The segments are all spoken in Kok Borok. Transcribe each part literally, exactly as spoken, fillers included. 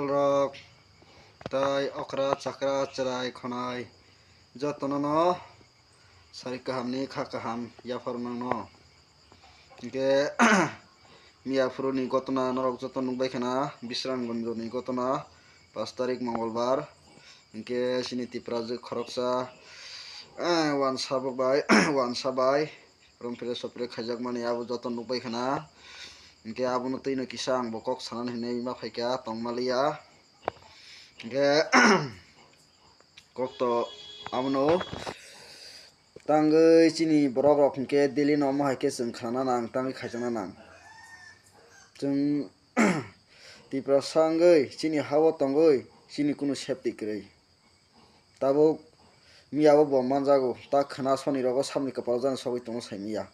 Rok tai okra chakra chwrai khonai jotono no sari kaham ni kha kaham yaphar nang no. Hinkhe miya phuru ni gotona norok joto nukbai khana, Bisramganj ni gotona, pash tarik Mongolbar. Hinkhe chini Tipra jwk khoroksa, eh, wansa bo bai, wansa bai rompre sopre khaijakmani abo joto nukbai khana. Hinkhe abono twino kisa ang bo kok sanani hinwi ma phaikha, tongmaliya. Hinkhe kok to abono tangwi chini borok rok hinkhe daily no omo hai khe chwng khnana nang, tangwi khaijakna nang. Chwng Tiprasa wngwi chini ha-o tongwi chini kunu safety kwrwi. Tabuk miya bo bo manjago, ta khwna soni rogo samni kwpal jani sogwi tongo sai miya.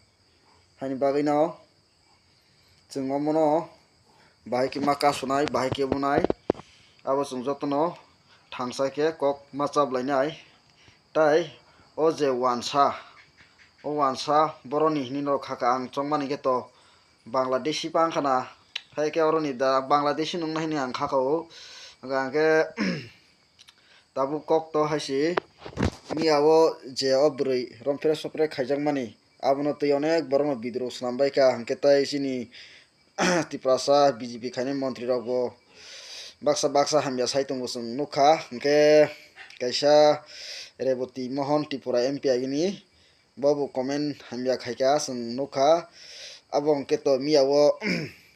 Haini bagwino chwng omono bahai khe ma kasunai, bahai khe bunai. Abo chwng jotono thangsa khe kok ma chablainai. Tai o je wansa, o wansa boroni hinwi norok kha kha ang chongmani khe to Bangladeshi pa wngkha na, hai khe oroni da Bangladeshi nungna hinwi ang kha kha o. Hwnkhe ang khe tabuk kok to hai se miya o je o bwrwi rompre sopre khaijakmani, abono twi onek borokno video rok swnambai kha, hwnkhe tai chini Tiprasa B J P khainai montri rok bo baksa baksa hamya sai tongo chwng nukha, hwnkhe kaisa Reboti Mohon Tripura M P agini bo bo comment hamya khaikha chwng nukha. Abo hwnkhe to miya o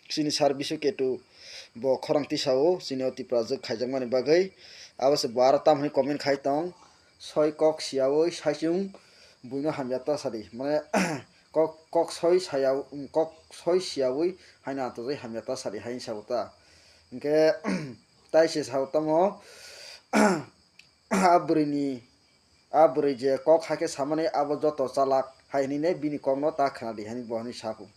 chini sir Bisu Ketu bo khorang tisao chini o Tipra jwk khaijakmani bagwi, abo se bo aro tamoni comment khai tong. Soi kok siyawi saichung buino hamya ta sadi. Mane kok, kok soi saya, kok soi siyawi haino atwjai hamya ta sadi hai sabo ta. Hinkhe tai se sabo tamo a bwrwini, a bwrwi je kok hakhe samani abo joto chalak hai hinwi bini kokno ta khna di hani bo hani sabu.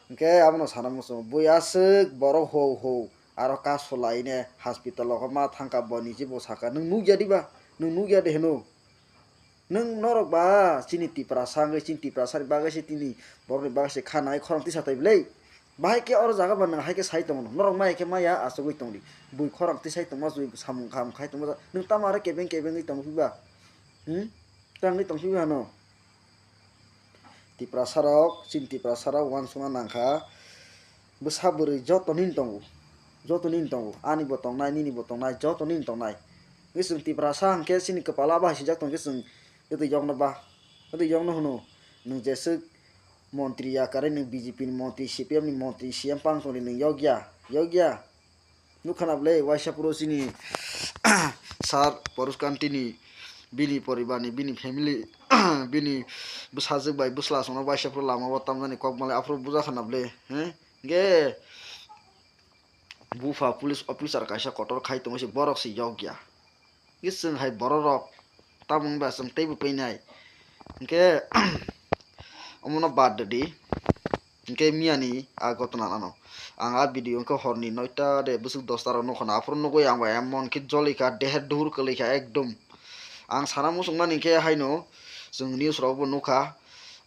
Hinkhe abono sana muchungo bui aswk borok hou hou aro kasu laine hospital o ma thangkha bo niji bo saka nwng nukya diba? Nwng nukya de heno? Nwng norok ba chini Tiprasa wngwi chini Tiprasani bagwi se tini borokni bagwi se kha nai khorang tisa tai bwlai. Bahai khe oro jaga ba nwng hai khe sai tongo, norok maya khe maya achugwi tongdi. Bui khorang tisai tongma chugwi samung kaham khai tongma, nwng tamo aro kebeng kebengwi tongphi ba? Hmm? Tangwi tongphi ba hano? Tiprasa rok, chini Tiprasa rok uansukna nangkha. Bwsa bwrwi joto nini tongo, joto nini tongo, ani bo tongnai, nini bo tongnai, joto nini tongnai. Hwnkhe chwng Tiprasa hwnkhe chini kwpala bai sijak tongkhe chwng twi yokno ba, twi yokno hwno. Nwng jeswk montri ya, kare nwng B J P ni montri, C P M ni montri, C M pang tongdi nwng yokya, yokya. Nukha na bwle waisa phuru chini sir Paresh Kanti ni bini poribar ni, bini family, bini bwsajwk bai bwsla songno waisa phuru lama o tamjani kok malai aphuru bujakha na bwle, he? Hwnkhe bupha police officer kaisa kotor khai tongo se borok se yokya. Hwnkhe chwng hai borok rok tamo wngba chwng teibo painai. Hwnkhe omono bad rwdi. Hwnkhe miyani a gotona ano ang a video wngkha horni noita de bwswk dosta rok nukha na aphuru nugwi ang bai emon khe jolikha deher duhur kwlwikha ekdom. Ang sana muchungmani khe haino chwng news rok bo nukha,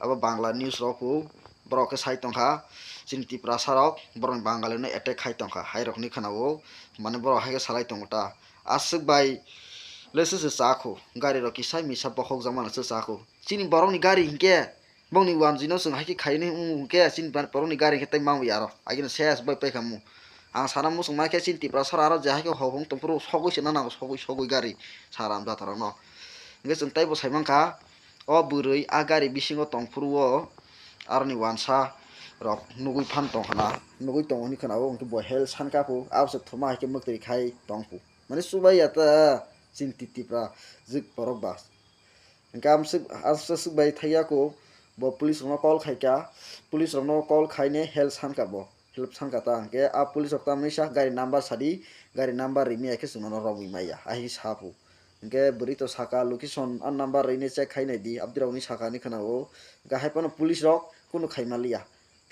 abo Bangla news rok bo borok khe sai tongkha chini Tiprasa rok borokni Bangali no attack khai tongkha hai rokni khwnao mane borok hai khe salai tongo ta. Aswk bai le se se cha kho, gari rok kisa misa bokhok jak mano se cha kho. Chini borok ni gari hinkhe bongni wanjwi no chwng hai khe khai nai wng khe chini borok ni gari hinkhe tei mangwi aro agini ses bai paikha mu. Ang sana muchung nai khe chini Tiprasa aro je hai khe hok hong tong phuru sogwi se na nango sogwi sogwi gari saram jatharok no. Hinkhe chwng tei bo sai mankha o bwrwi a gari bisingo tong phuru o aroni wansa rok nugwi phan tong khna nugwi tongo hinwi khna o hinkhe bo hel san kha phu abo se thuma hai khe mwktwi khai tong phu. Mane chubai ya ta chini Tipra jwk borok ba. Hingke amswk, amswk bai thaiya ko, bo police rokno call khaika, police rokno call khaine help sankha bo, help sankha ta hingke a police rok tamni sa gari number sadi, gari number rimi ya khe chwngno romwi maya, ahi sa phu. Hingke bwrwi to saka location a number rwine check khainai di, abdi rokni saka hinwi khwna o, hingke hai phano police rok kunu khai manliya.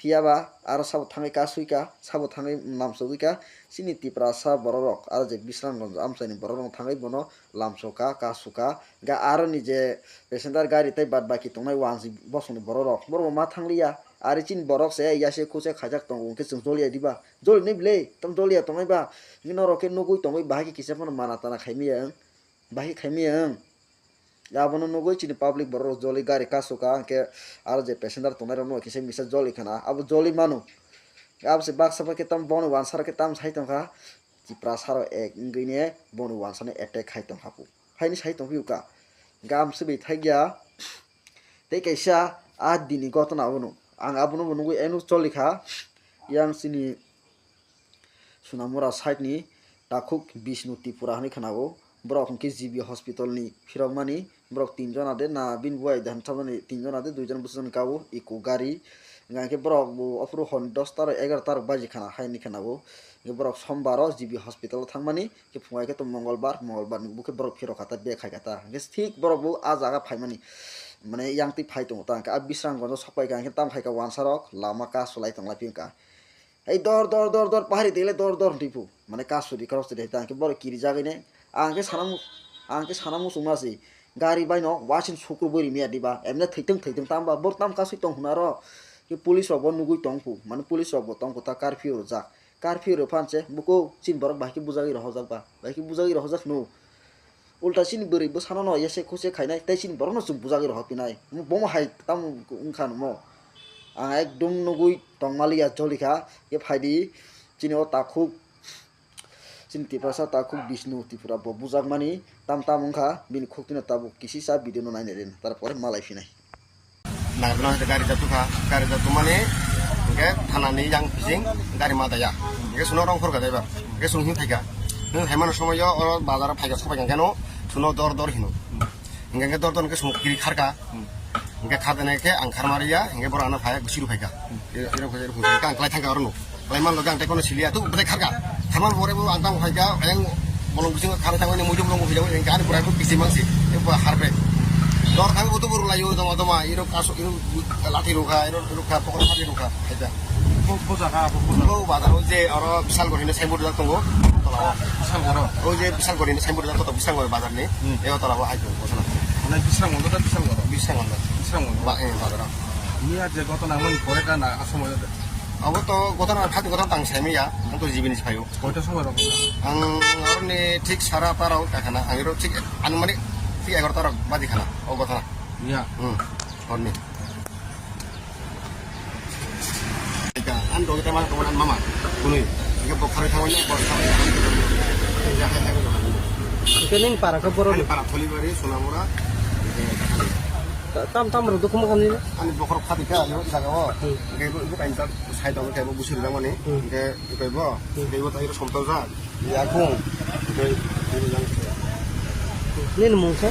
Phiya ba aro sabo thangwi kasui ka, sabo thangwi lamsogwi ka, chini Tiprasa borok rok, aro je Bisramganj amchaini borok rok thangwi bono lamsok ka, kasuk ka, hingke aroni je passenger gari tei bad baki tongnai uansuk bosongni borok rok, borok bo ma thangliya, Ari chini borok se yase kuse khaijak tongo, hwnkhe chwng joliya diba? Joli nai bwle, tam joliya tongnai ba? Hwnkhe norok khe nugwi tongwi bahai khe kisa phano mana tana khaimaya wng? Bahai khaimaya wng? Abono nugwi chini public borok rok joli gari kasu ka, hwnkhe aro je passenger tongnai rok no kisa misa joli khana, abo joli mano. Abo se baksa bai khe tam boni wansaro khe tam sai tongkha, Tiprasa rok ek wngwi ne boni wansano attack khai tongkha pu. Haini sai tongphio ka. Gam se bai thakya. Tei kaisa a dini gotona abono. Ang abono bo nugwi eno choli kha. Yang chini Sonamura side ni takhuk Bishnu Tripura hinwi khwnago. Borok hwnkhe G B hospital ni phirokmani. Borok tin jona de na bini buai de hinwi tin jona de, dui jon bwsajwk ni kabo eko gari. Hwnkhe borok bo ophuru hor ni dosta rok egarota rok baji khwna hai hinwi khwnago. Hwnkhe borok sombar o G B hospital o thangmani. Khe phungai khe to mongolbar, mongolbar ni bo khe borok phirok kha ta, bag khai kha ta. Hwnkhe thik borok bo a jaga phaimani, mane yang twi phai tongo ta. Hwnkhe a Bisramganj o sok pai kha, hwnkhe tamo khai kha wansarok lama kasu lai tong lai phi wngkha. Ei dor, dor, dor, dor, pahari twi le dor, dor hwn twi phu. Mane kasu di khorok se de ta, hwnkhe borok kiri jagwi ne. Ang khe sana mu-, ang khe sana muchung ma se. Gari bai no waising sukru bwi rimya diba. Emne thwitwng, thwitwng tamo ba bor tam kasui tong hwn aro. Khe police rok bo nugwi tong phu. Mane police rok bo tong kho ta, curfew rwjak. Curfew rw phan se, buko chini borok bahai khe bujagwi rohorjak ba, bahai khe bujagwi rohorjak hwno. Ulta chini bwrwi bwsano no yese khose khainai, tei chini borok no chwng bujagwi rohor pinai. Bomo hai tamo wngkha nw mo. Ang ekdum nugwi tongmaliya jolikha, ye phaidi chini o takhuk, chini Tiprasa takhuk Bishnu Tripura bo bujakmani tam tam wngkha, bini khukti no tabuk kisisa video no nainai rina, tarpore malai phinai. Nagarno hai gari jatu kha, gari jatu mani hwnkhe thanani yang bising gari ma daya. Hwnkhe suno rong khor gadai ba. Hwnkhe sung hin phaikha. Hwnkhe phaimano somoyo oro bazar phaikha, sopaikha khe no suno dor dor hino. Hwnkhe dor dor hwnkhe sung kiri kharkha. Hwnkhe khar dene khe ang khar mariya, hwnkhe borok ano phai gusiru phaikha. Ero phaikha, ero phaikha, ang klai thangkha oro no. Klai man loge ang tei kono siliya, tu bwtai kharkha. Kharman pore bo ang tamo phaikha, ayang bolong bisingo kharwi tangmani muitu bolong bo huijak, ani borai bo kisi mangsi, harpe. Dor thang bo tu buru layo, joma joma, iro kaso, iro lathi rukha, iro rukha, pokol pati rukha, haida. Bo, bo jaga, bo, bo jaga. Bo bazar o je oro Bishalgarh hino signboard jak tongo, tola o. Bishalgarh o? O je Bishalgarh hino signboard jak tongo, Bishalgarh bazar ni, hmm, eo tola o hai tongo, bosana. Mane Bishalgarh o, Bishalgarh o? Bishalgarh o. Bishalgarh o? Ba, eh, bazar o. Miya je gotona mani pore ka na asomoi de? Abo to gotona, phat gotona tang saimaya, ang to jibini sayo. Koita somoi rok? Ang oroni thik sara ta rok kakhana, ang iro thik anumanik thik egarota rok baji khana, o gotona. Ya. Hmm, orni. Ika, ang dogi tama kawan mama, kunui. Ika bokhari thawan ya, bokhari thawan ya. Ya, hai, hai, hai. Ika ning para ka borok? Ani para Tholibari, Sonamura. Ta-, tam, tam rok dukhumo khamni na? Ani bokhorok khadi kha, ani jaga o. Hmm. Hwnkhe ibu, ibu kainta side o hwnkhe ibu busi rijak mani. Hmm. Hwnkhe ibu ibu, hmm, ibu tai somtok jak. Yakung. Hwnkhe ibu yang. Nini mung khe?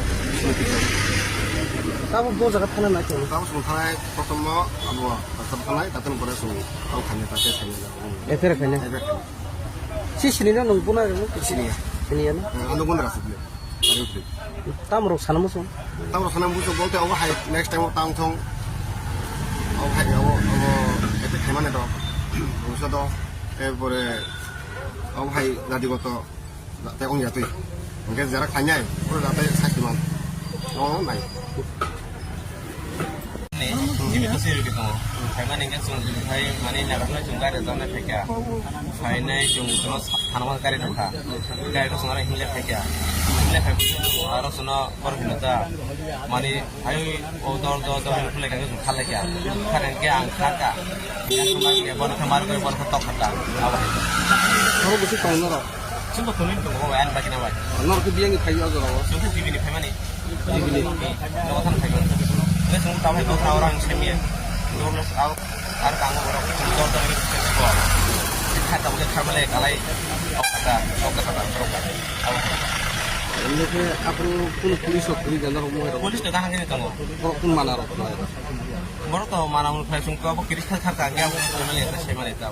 Tabo bo jaga thana na khe? Tabo song thanai, prothom o abo, tabo thanai, tatani pore song, tabo khaina, tate khaina. Ephera khaina? Ephera khaina. Si sini na nung puna? Sini ya. Sini ya na? Eh, ano pun rasa beliau. Tamrok sana muchung? Tamrok sana muchung bolte obo hai next time o tang thong. Obo hai obo, obo ete khaimane do. Bungsa do. Erpore obo hai jati goto jate ong jatwi. Hwnkhe jera khainai, pura jate sakti man. O nai. Ni, jibini se rwgwi tongo. Khaimani hwnkhe chwng phai mani nagarnai chwng gari rwjaknai phaikha. Phainai chwng jono sa-, thanma gari rwkha. Gari rok chwng aro hinlai phaikha. Hinlai phai aro chwngno borok hino ta. Mani ayo o dor dor dor hinlai kha chwng kharlai kha. Kharlai khe ang kharkha. Bono khe mar khe bono khe tok kharkha. Abo hai. Oro bwswk tongo norok? Chwngno tonwi tongo, ang bakina bai. Norok khe biyangni phaiwi o jorao? Chwng khe jibini phaimani. Jibini. Nogo thang phaiwi. Hwnkhe chwng tamni nokha oro ang semiya. Nokno au, ar kang oro dor dor ni ko. Kha tabuk khe kharmale kalai. Kok kata, kok kata, kok kata. Hwnkhe aphuru kunu police rok kwrwi da norok mohai rok? Police no gana gini tongo. Borok kunu mana rok? Borok to mana mun khlai chwng ko abo kiris thar thar ta, khe abo male ta, se male ta.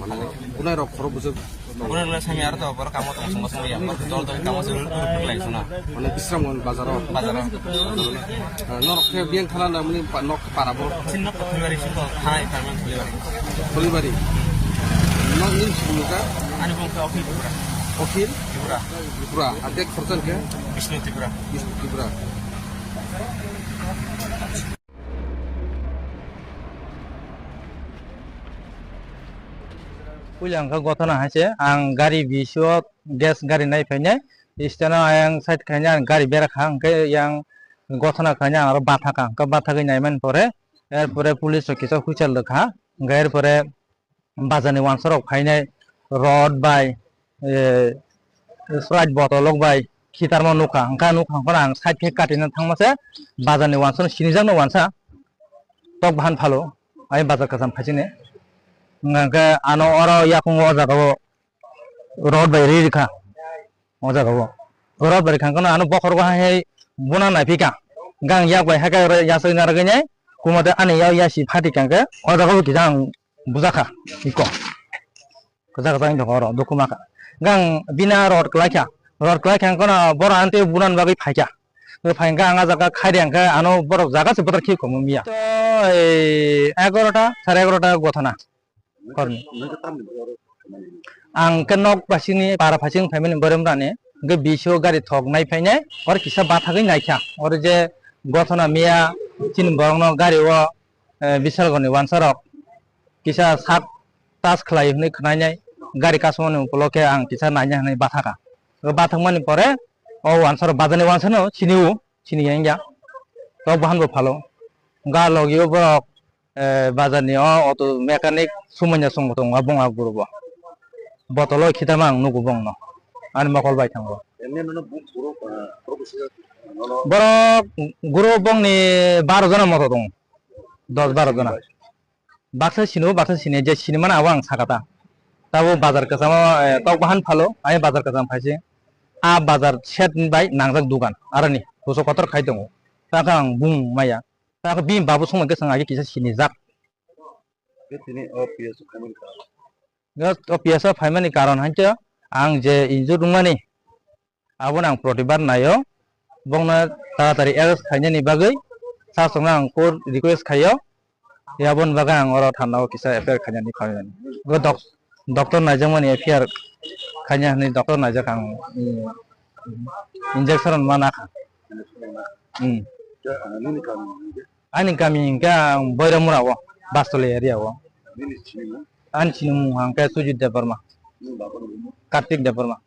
Mane bunai rok khoro bwswk Borok rwla sami aro to borok kamo tong songma songma ya, borok dol dol kamo se rwla rwla lai sona. Mane Bisramganj bazar o? Bazar o. Ah, norok khe biyang thana na mani pa-, nok para bo? Sin nok to Phalibari, sin to thana i Phalibari. Phalibari. Nok nini sini ka? Ani bung khe Okhil Tripura. Okhil? Tripura. Tripura. Ate khoroksa khe? Bishnu Tripura. Bishnu Tripura. Puila hwnkha gothona hai se, ang gari bisingo gas gari nai phainai, stand o ayang side khainai ang gari berakha, hwnkhe yang gothona khainai ang aro bathakha, hwnkhe bathagwi naimani pore, er pore police rok kisa huichal rwkha, hwnkhe er pore bazar ni uansuk rok phainai rod bai, eh, Sprite bottle rok bai khitarma nukha, hwnkhe nukha hwnkhe ang side khe katina thangma se bazar ni uansuk sinijakno uansa tok bahan phalo, ai bazar kwcham phaisini. Hwnkhe ano oro yakung o jaga o rod bai ri rikha, o jaga o rod bai rikha, hwnkhe ano bokhorok hai hai buna naiphika, gang yak bai hai khe oro yaswi narwgwi nai, kumate ani yak yasi phatikha hwnkhe o jaga o kisa ang bujakha, iko. Kwchak kwchak wng tongkha oro, dukuma kha. Gang bina rod kwlai kha. Rod kwlai kha wngkhano borok ani tei bunan bagwi phai kha. Tei phai kha ang ah jaga khai de, hwnkhe ano borok jaga se bwthar khibi komo miya. To, ei, egarota, sare egarota gothona. Horni. Ang khe nok basingni para phasing phaimani borem rani. Hwnkhe bisingo gari thok nai phainai. Oro kisa bathagwi nai kha. Oro je gothona miya chini borokno gari o eh, Bisalgoni uansarok kisa sak tas khlai hwnwi khnainai gari kasumani ukolokhe ang kisa naina hwnwi bathakha. O bathakmani pore o uansarok bazarni uansano sini-o, sini ya wngya. Tok bahan bo phalo. Ga logio borok, eh, bazarni o auto mechanic sumanya songbo tongo, bongha guru bo. Botolo khitama ang nugo bongno. Ani mokol bai thango. Borok guru bongni baro jona moto tongo. Dos baro jona. Baksa sino, baksa sini, je sini mana abo ang sakata. Tabo bazar kwchamo, eh, tok bahan phalo, ai bazar kwcham phaisi. A bazar set bai nangjak dugan, aroni, kuso kotor khai tongo. Takhe ang bung maya. Takhe bini babu songma khe swng agi kisa sini jak. Tini o P S o khaimani karon. Yes, o P S o phaimani karon haikhe ang je injured wngmani, abono ang protibar naio, bongno taratari arrest khainani bagwi sasongno ang court request khaio, aboni bagwi ang oro thana o kisa F I R khainani phaimani. Bo dok-, doctor naijakmani F I R khaina hwnwi doctor naijak ang, mm, injection rwna nakha. Mm. Ani kami hwnkhe ang Boiramura o, Bastoli area o. Ani sinimung hwnkhe Sujit Debbarma, Kartik Debbarma.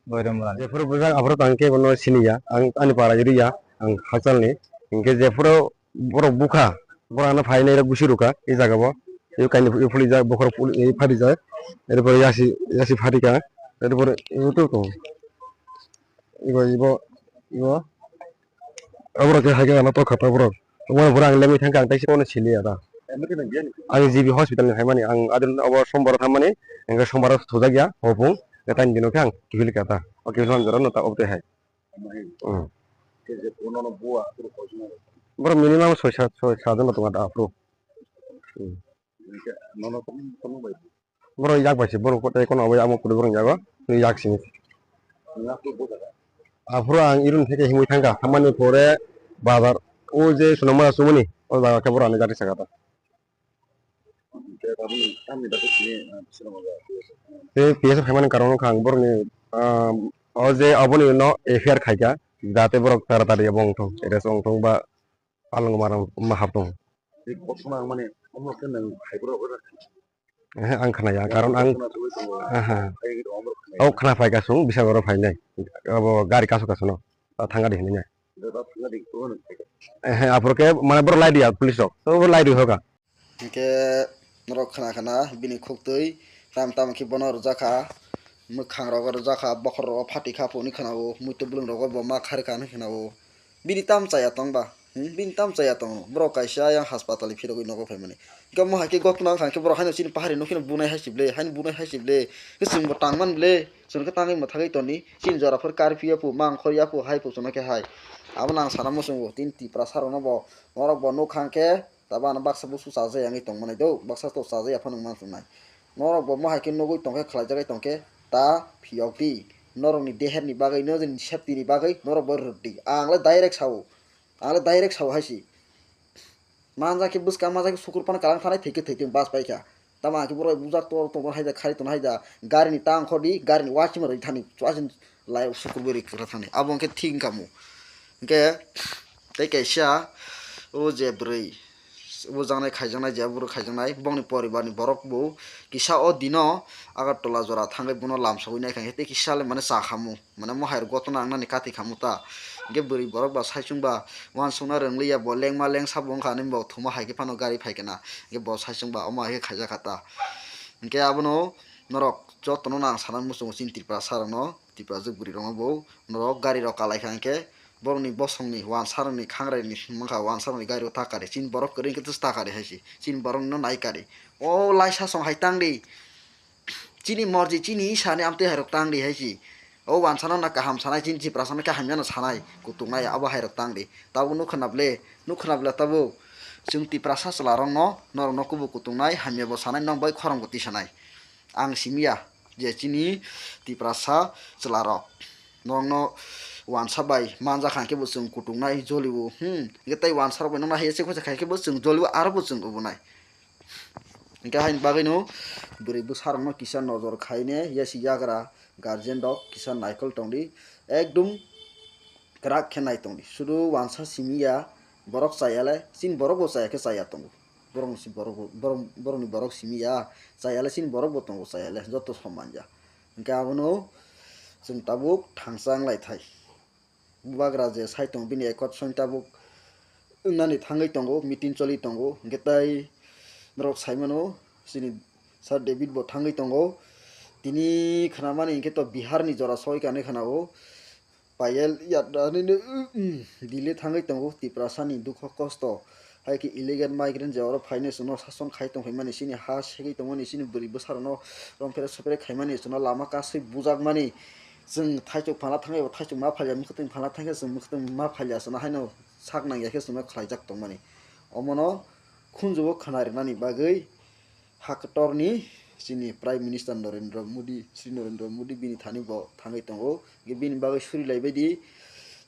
Boiramura. Jephuru bujak aphuru tangkhe bono siniya, ang ani para iriya, ang hachalni. Hinkhe jephuru borok bukha, borok ano phainai rok gusi rwkha, e jaga o. E kaini e phulijak, bokhorok phuli-, e pharijak. Erpore yasi, yasi pharikha. Erpore e to tongo. Ibo, ibo, ibo. Aborok khe hai khe ano tokha ta borok. Omo pura ang lemwi thangkha, ang taisa kono siliya ta. Ang G B hospital ni phaimani, ang adin obo sombar o thammani, hwnkhe sombar o thujakya, hopung, hwnkhe taini dino khe ang kiphilkha ta. O kiphilmani jora no ta obotwi hai. Hmm. Borok minimum soi sat, soi sat jon tongo ta aphuru. Hmm. Borok yak bai se, borok kotai kono abo amo kwrwi borok yago, tei yak sini. Aphuru ang iron theke himwi thangkha, thammani pore bazar, o je Sonamara chumani, o jaga khe borok ani gari saka ta. Tei P S o phaimani karon wngkha ang borokni, ah, o je aboni no F I R khaikha, jate borok taratari abo wngthong, arrest wngthong ba palongo marang ma haptong. Tei kothoma ang mani omorok khe nang hai borok ora. Ehe, ang khnaya, karon ang, aha. Hai borok omorok khnaya. O khna phaikha chwng, bisagoro phainai. Abo gari kasu kasu no. Ta thangadi hinwi nai. Da, da, thangadi, ko no phaikha. Ehe, aphuru khe mane borok lai diya police rok. To borok lai di hoka. Hinkhe norok khna khna bini khuktwi tam tam khe bono rwjakha, mwkhang rogo rwjakha, bokhor rogo phatikha phunwi khna-o, muitu bwlwng rogo bo ma kharikha hinwi khna-o. Bini tam chaya tong ba? Hmm? Bini tam chaya tongo? Borok kaisa ayang haspatal ni phirogwi nogo phaimani. Hinkhe omo hai khe gotna wngkha hinkhe borok haino chini pahari nokhe no bunai hai se ble, haino bunai hai se ble. Khe chwngbo tangmani ble, chwng khe tangwi mwthagwi toni. Chini jora phor karphi ya phu, mangkhor ya phu, hai phu chwngno khe hai. Abono ang sana muchungo, tini Tiprasa rokno bo, norok bo nukha hinkhe, tabo ano baksa busu chajai wngwi tongmani do, baksa to chajai ya phano wngmani chwngnai. Norok bo omo hai khe nugwi tongkhe, khlaijagwi tongkhe, ta phiyok di. Norokni deherni bagwi, norokni safety ni bagwi norok bo rwk di. Ang le direct sao. Ang le direct sao hai se. Manjak khe bwskang, manjak khe sukur phano kalang thanai, thwi khe thwi thwi bus paikha. Tamo ang khe borok bujak tor tor hai da, khari tong hai da. Gari ni tang khor di, gari ni uaisima rwi thani, uaising lai sukur bwi rwi kwra thani. Abo hwnkhe thik wngkha mo. Hwnkhe tei kaisa o je bwrwi Bujaknai khaijaknai, je bwrwi khaijaknai, bongni poribarni borok bo kisa o dino Agartala jora thangwi bono lamsogwi naikha, tei kisa le mane cha khamu, mane mohai rok gotona wngnani kati khamu ta. Hwnkhe bwrwi borok ba saichung ba uansukna rwngliya, bo lengma lengsa bo wngkha, ani bo thuma hai khe phano gari phai kana, hwnkhe bo saichung ba omo hai khe khaijak kha ta. Hwnkhe abono norok jotono no ang sana muchungo chini Tiprasa rokno. Tiprajwk bwrwi rokno bo norok gari rok kalai kha, hwnkhe borokni bosongni uansarokni khangraini wngkha, uansarokni gari o ta kari, chini borok kwrwi hwnkhe ta kari hai se, chini borokno nai kari. O laisa song hai tang di, chini morji, chini isani amtwi hai rok tang di hai se. O uansano na kaham sanai, chini Tiprasano khe hamyano sanai, kutung nai abo hai rok tang di. Tabuk nuk khna ble, nuk khna ble tabuk. Chwng Tiprasa chwla rokno norokno kubui kutung nai, hamya bo sanai, nong bai khorang bo tisanai. Ang simiya je chini Tiprasa chwlarok norokno uansa bai manja kha khe bo chwng kutung nai jolio, hmm, hwnkhe tei uansa rok bai nokna hai se khosa khai khe bo chwng jolio, aro bo chwng ubunai. Hwnkhe haini bagwino bwrwi bwsa rokno kisa nojor khaine yasi yagra guardian rok kisa naikol tongdi, ekdum kwrak khe nai tongdi. Sudu uansa simiya, borok chayale, chini borok bo chaya khe chaya tongo. Borokni si borok bo, borok, borokni borok simiya, chayale chini borok bo tongo chayale, joto soman ya. Hwnkhe abono chwng tabuk thangsa wng lai thai. Bubagra je sai tongo bini ekot song tabuk wngnani thangwi tongo, meeting choli tongo. Hwnkhe tai norok sai mano, chini Sir David bo thangwi tongo. Tini khnamani hwnkhe to Biharni jora soi kani khna-o. Payel yadra nini, mm, Delhi thangwi tongo, Tiprasani dukho kosto. Hai khe illegal migrant je oro phainai chwngno sason khai tongphaimani, chini ha segwi tongmani, chini bwrwi bwsarokno romphre sopre khaimani, chwngno lama kasui bujakmani. Chwng thaichuk phala thangwi bo thaichuk ma phalya, mwkhwtwng phala thangkhe chwng mwkhwtwng ma phalya, chwngno haino sak nangya khe chwngno khlaijak tongmani. Omono khunjugo khna rwnani bagwi ha kotorni chini Prime Minister Narendra Modi, Shri Narendra Modi bini thani bo thangwi tongo. Hwnkhe bini bagwi suri laibaidi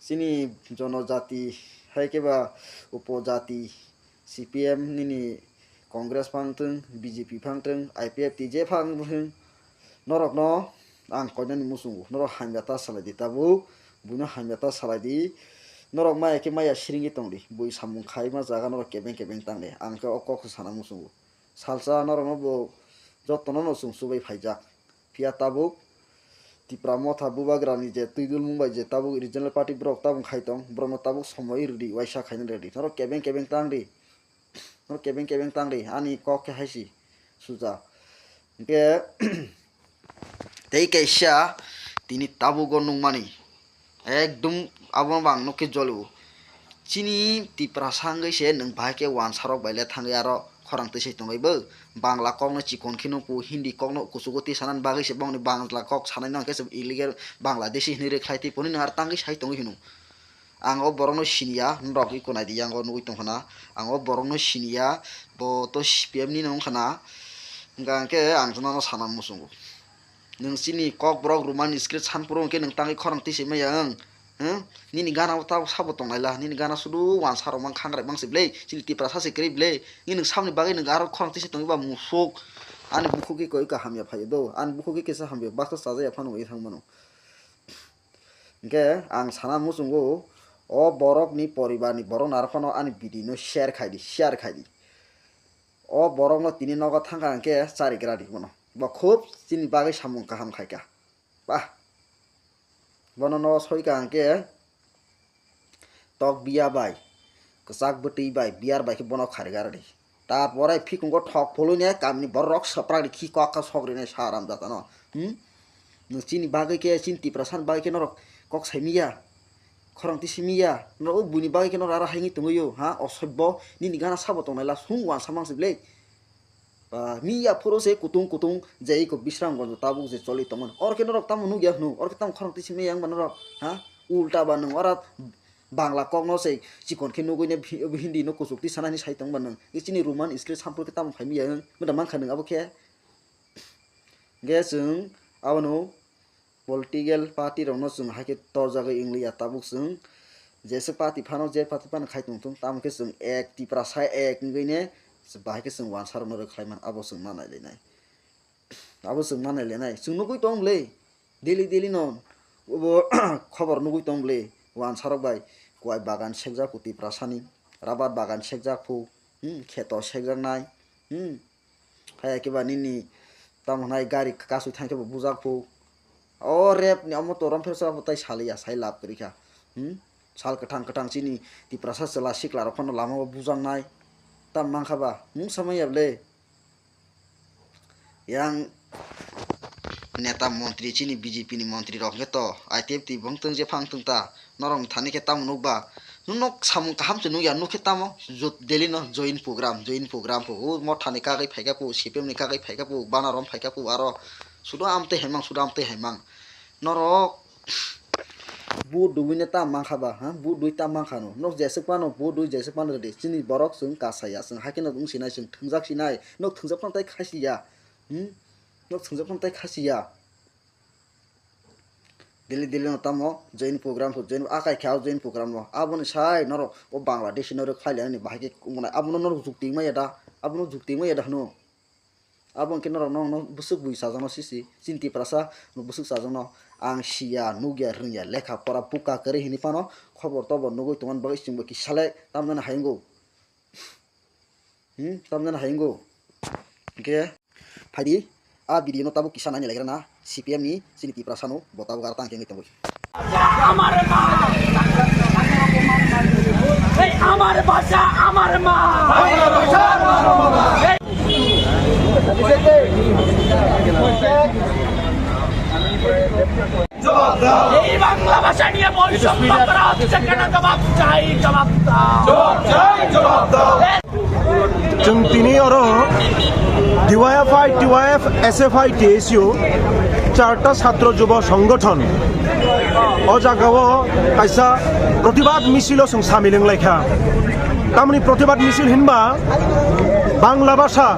chini jonojati hai khe ba upojati, C P M nini Congress phang thwng, B J P phang thwng, I P F T je phang thwng, norokno ang koinani muchungo, norok hamya ta salai di tabuk, buino hamya ta salai di, norok maya khe maya siringwi tong di, bui samung khaima jaga norok kebeng kebeng tang di, ang khe o kok se sana muchungo. Salsa norokno bo jotono no chwng chubai phaijak. Phiya tabuk Tipra Motha Bubagrani je twi dulmung bai je tabuk regional party borok tabuk khai tong, borokno tabuk somoi rwdi, uaisa khaina rwdi. Norok kebeng kebeng tang di. Norok kebeng kebeng tang di. Ani kok khe hai si suja. Hwnkhe tei kaisa tini tabugo nukmani. Ekdum abono bo ang nukhe jolio. Chini Tiprasa wngwi se nwng bahai khe uansarok bai le thangwi aro khorang twi se tongwi bo. Bangla kokno chikon khe nuko, Hindi kokno kuchugo twi sanani bagwi se bongni Bangla kok sanai no hwnkhe se illegal Bangladeshi hinwi rwkhlai twi phone nwng aro tangwi sai tongwi hino. Ang o borokno siniya, norok iko naidi yang o nugwi tongkha na. Ang o borokno siniya, bo to C P M ni no wngkha na. Hwnkha hwnkhe ang nono sana muchungo. Nwng chini kokborok Roman script sanphuru hwnkhe nwng tangwi khorang twi se maya wng? Huh? Nini gana o tabuk sabo tonglaila, nini gana sudu uansarok mang khangrai mang se ble, chini Tiprasa se kwrwi ble. Nini nwng samni bagwi nwng aro khorang twi se tongwi ba musuk. Ani bukhuk khe koi ka hamya phaio do, ani bukhuk khe kisa hamya baksa chajaya phano ui thang mano. Hwnkhe ang sana muchungo, o borokni poribarni borok naro phano ani video no share khai di, share khai di. O borokno tini nogo thangkha hwnkhe charigra di bono. Bo khub chini bagwi samung kaham khaikha. Bah. Bono nogo soikha hwnkhe tok biya bai, kwchak bwtwi bai, biyar bai khe bono kharigra di. Tarpore phikungo thok phulwini kamini borok swprak di khi kok kha sok rinai sa haram jatano. Hmm? Nwng chini bagwi khe, chini Tiprasani bagwi khe norok kok saimiya. Khorang twi simiya. Norok o buini bagwi khe norok aro haini tongwi o. Ha? Osoibbo nini gana sabo tongnai la sung uansa mang se ble. Ba, miya phuru se kutung kutung je iko Bisramganj tabuk je choli tongmani. Oro khe norok tamo nukya hwno? Oro khe tamo khorang twi simiya wngba norok? Ha? Ulta ba nwng oro Bangla kokno se chikon khe nugwi ne Hindi no kuchuk twi sanani sai tongba nwng. Chini Roman script sampru khe tamo phaimiya wng? Mada mankha nwng abo khe? Hwnkhe chwng abono political party rokno chwng haikhe torjagwi wngliya, tabuk chwng jesa party phano je party phano khai tongthung, tamo khe chwng ek Tiprasa ek wngwi ne bahai khe chwng uansarokno rwkhlai man, abo chwng ma nailainai. Abo chwng ma nailainai. Chwng nugwi tong bwle, daily daily no obo khobor nugwi tong bwle, uansarok bai kuai bagan sekjak phu Tiprasani, rabar bagan sekjak phu, Hmm, kheto sekjaknai. Hmm. Haya khe ba nini tamo hwnai gari kasui thang khe bo bujak phu. O rep ni omo to rom phersa bo tai saliya, sai lab kwrwi kha. Hmm? Sal kwthang kwthang chini Tiprasa chwla sikla rok phano lama o bujaknai. Tam mankha ba, mungsa manya ble. Yang neta montri chini B J P ni montri rok hwnkhe to I T F T bong tong je phang tong ta. Norok thani khe tamo nukba? Nwng nok samung kaham se nukya, nuk khe tamo? Jot Delhi no join program, join program po. O mothani kagwi phaikha po, C P M ni kagwi phaikha po, bana rom phaikha po, aro sudo amtwi haimang, sudo amtwi haimang. Norok bu duwi ne tam mankha ba, ha? Bu duwi tam mankha no. Nok jeswk pano, bu duwi jeswk pano de. Chini borok chwng kasaya, chwng haikhe no wng sinai, chwng thwngjak sinai. Nok thwngjak pano tai khasiya. Hmm? Nok thwngjak pano tai khasiya. Delhi, Delhi no tamo join program po, join akai kha o join program no. Aboni sai norok o Bangladeshi norok khlai ani bahai khe wngmano. Abono norok jukti wngmaya da? Abono jukti wngmaya da hwno? Abo hwnkhe norok no, no bwswk bui chajakno sisi, chini Tiprasa no bwswk chajakno ang siya, nukya, rwngya, lekha pora buka kwrwi hinwi phano khobor tobor nugwi tongmani bagwi chwngbo kisa le tamjani hayungo. Hmm, tamjani hayungo. Hwnkhe phaidi, a video no tabuk kisa naini laigra na, C P M ni chini Tiprasa no bo tabuk aro tang khe wngwi tongwi. আমার মা, এই আমার ভাষা, আমার মা। এই বাংলা ভাষা নিয়ে বৈষম্য করা হচ্ছে কেন? জবাব চাই, জবাব দাও। Chwng tini oro D Y F I, T Y F, S F I, T S U, Charta Chhatro Jubo Songgothon o jagao kaisa protibad misil o chwng samil wnglaikha. Tamoni protibad misil hinba Bangla bhasha,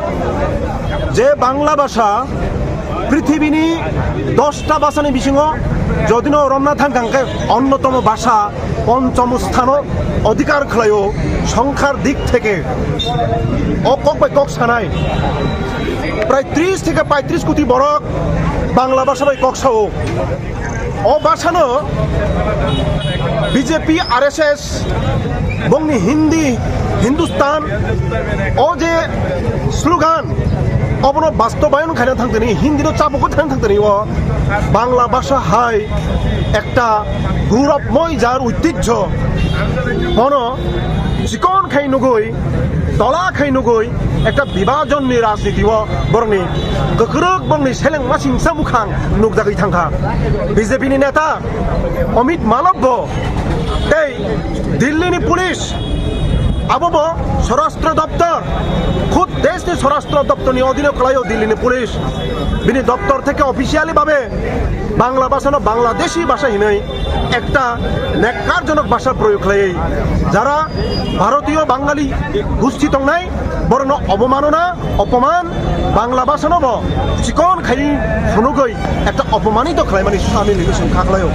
je Bangla bhasha prithibini dosta bhashani bisingo jodino romna thangkha hwnkhe onnotomo bhasha ponchom sthano odhikar khlaio songkhar dik theke. O kok bai kok sanai, prai tris theke paitris koti borok Bangla bhasha bai kok sao. O bhashano B J P, R S S, bongni Hindi, Hindustan, o je slogan, obono bastobayon khaina thangtani, Hindi no chabukwi thang thangtani o Bangla bhasha hai ekta gourabmoy jar oitijjo. Bono chikon khai nugui, tola khai nugui, ekta bibhajonni rajniti o borokni kwkrwk borokni selengma singsa mukhang nukjagwi thangkha. B J P ni neta Amit Malab bo tei Delhi ni police abo bo Swarashtra Doptor, khud desh ni Swarashtra Doptor ni odhino kwlaio Delhi ni police. Bini doptor theke officially babe Bangla bhasha no Bangladeshi bhasha hinwi ekta nekkarjonok bhasha proyog khlaiwi, jara Bharatiyo Bangali gusti tongnai, borokno obomanona, opoman, Bangla bhasha no bo chikon khai phunugwi ekta opomanito khlaimani samil hinwi chwng kha khlaio.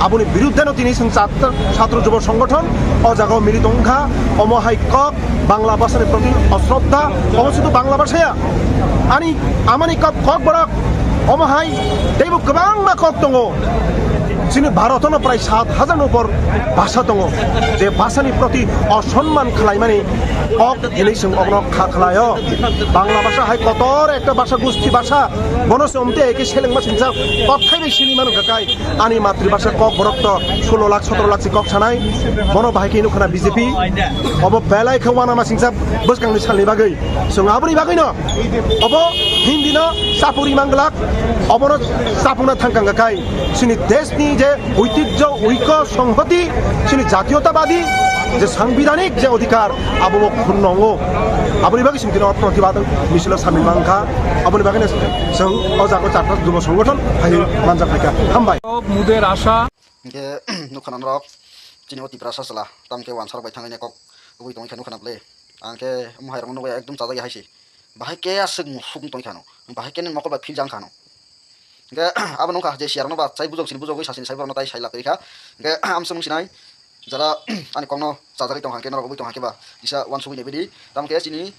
Aboni biruddhe no tini chwng Chhat-, Chhatro Jubo Songgothon o jagao mili tongkha. Omo hai kok Bangla bhasha ni proti osroddha, omo sudu Bangla bhasha ya. Ani amani kok, kok borok omo hai teibo kwbangma kok tongo. Chini Bharat no prai sat hajar ni upor bhasha tongo, je bhasha ni proti osonman khlaimani kok hinwi chwng okno kha khlaio. Bangla bhasha hai kotor ekta bhasha, gusti bhasha, bono se omte eke selengma singsa kok thaibai sini manu kakai. Ani matribhasha kok borok to solo lakh sotoro lakh si kok sanai. Bono bahai khe nukha na B J P. Obo belai khe uanama singsa bwskangni salni bagwi. Chwng aboni bagwino obo Hindi no chapuri manglak. Obono chapungna thangkang kai. Chini desh ni je oitijjo, oiko, songhoti, chini jatiyotabadi je sangbidhanik je odhikar abo bo khunno wngo. Aboni bagwi chwng tino protibad misilo samil mankha. Aboni bagwino chwng o jaga charta jubo songgothon phaiwi manjak phaikha. Hambai. Muder asha. Hingke nukha na norok chini o Tiprasa chwla tamkhe wansarok bai thangwi kok wngwi tongwi kha nukha na bwle. Angkhe omo hai rokno nukya ekdom chajak ya hai se. Bahai khe aswk musuk wng tongwi kha no. Bahai khe nini mokol bai phil jang kha no. Hingke abo nukha je siya rokno ba chai bujok sini bujogwi sasini sai borokno tai sai lab twi kha. Hingke amswk wng sinai jara ani kokno chajagwi tongkha khe norok wngwi tongkha khe ba kisa wansugwi naibidi. Tamkhe chini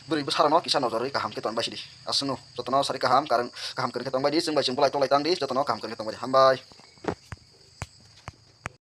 bwrwi bwsarokno kisa nojorwi kaham khe tonbai sidi. Aswkno jotono sari kaham, karon kaham kwrwng khe tongbai di, chwng bai chwng bolai toklai tang di, jotono kaham kwrwng khe tongbai di. Hambai.